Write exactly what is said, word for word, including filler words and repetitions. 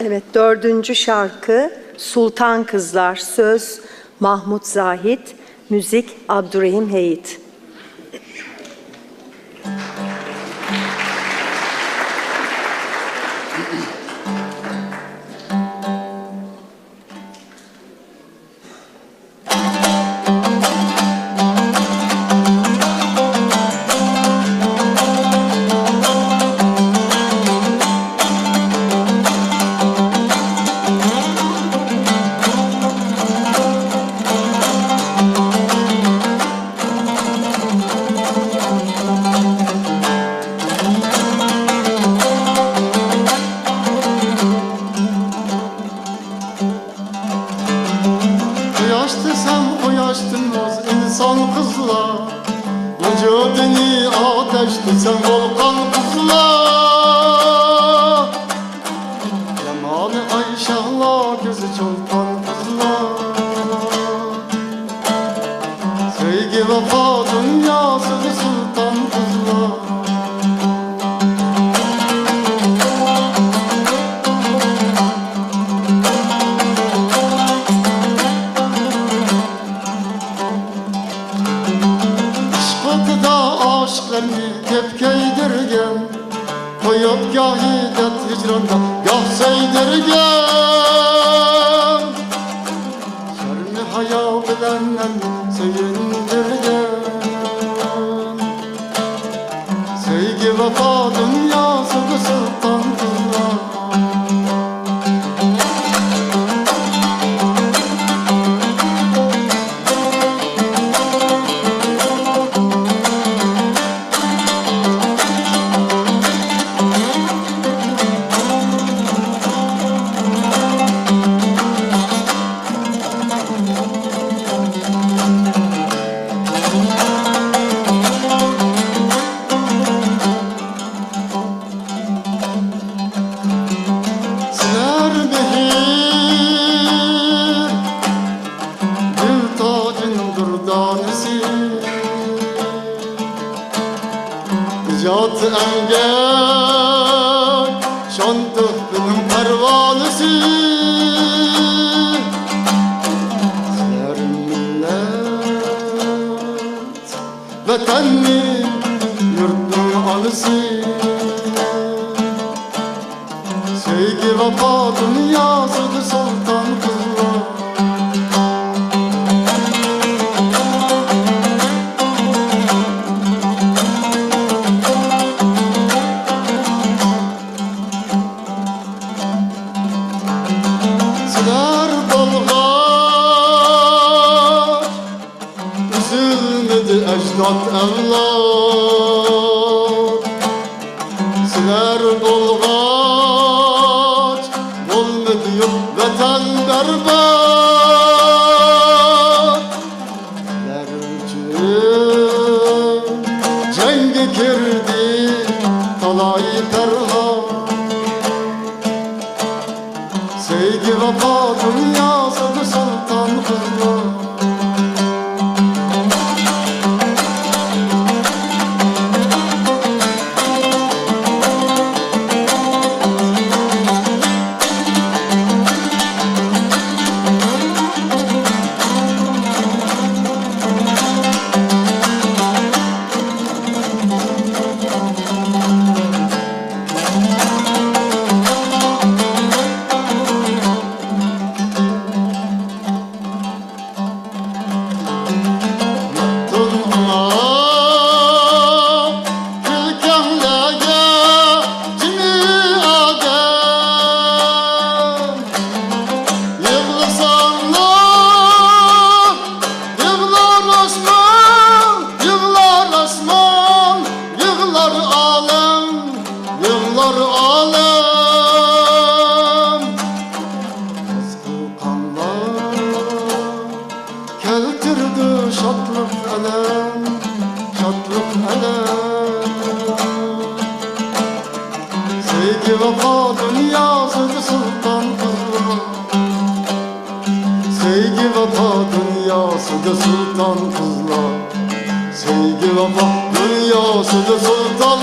Evet, dördüncü şarkı Sultan Kızlar. Söz Mahmut Zahit, müzik Abdurrahim Heyit. قۇياش دېسەم قۇياشتىن مۇز ئىنسان قىزلار، ۋۇجۇدىنى ئاتەش دېسەم ۋولقان قىزلار. يامانى ئاي شەھلا كۆزى چولپان قىزلار. سۆيگۈ ۋاپا دۇنياسىدا سۇلتان قىزلار. ئىشق ئوتىدا ئاشىقلارنى كۆپ كۆيدۈرگەن، قويۇپ گاھى دەرد ھىجراندا گاھ سۆيدۈرگەن. شەرمى ھايا بىلەن مەن سۆيۈندۈرگەن. سۆيگۈ ۋاپا دۇنياسىدا سۇلتان قىزلار. سىلەر مېھىر، گۈل تاجىنىڭ دۇردانىسى، ئىجاد ئەمگەك شان تۆھپىنىڭ پەرۋانىسى. سىلەر مىللەت، ۋەتەننى، يۇرتنىڭ ئانىسى. سۆيگۈ ۋاپا دۇنياسىدا سۇلتان قىزلار. سىلەر بولغاچ ئۈزۈلمىدى ئەجداد ئەۋلاد. سىلەر بولغاچ بولمىدى يۇرت ۋەتەن بەربات. سىلەر ئۈچۈن جەڭگە كىردى تالاي پەرھات. سۆيگۈ ۋاپا دۇنياسىدا سۇلتان قىزلار. كۈلكەڭلەرگە جىمى ئادەم، يىغلىساڭلار يىغلار ئاسمان، يىغلار ئاسمان، يىغلار ئالەم، يىغلار ئالەم. قىزغىن قانلار كەلتۈرىدۇ شادلىق، ئەلەم، شادلىق، ئەلەم. سۆيگۈ ۋاپا دۇنياسىدا سۇلتان قىزلار. سۆيگۈ ۋاپا دۇنياسىدا سۇلتان قىزلار. سۆيگۈ ۋاپا دۇنياسىدا سۇلتان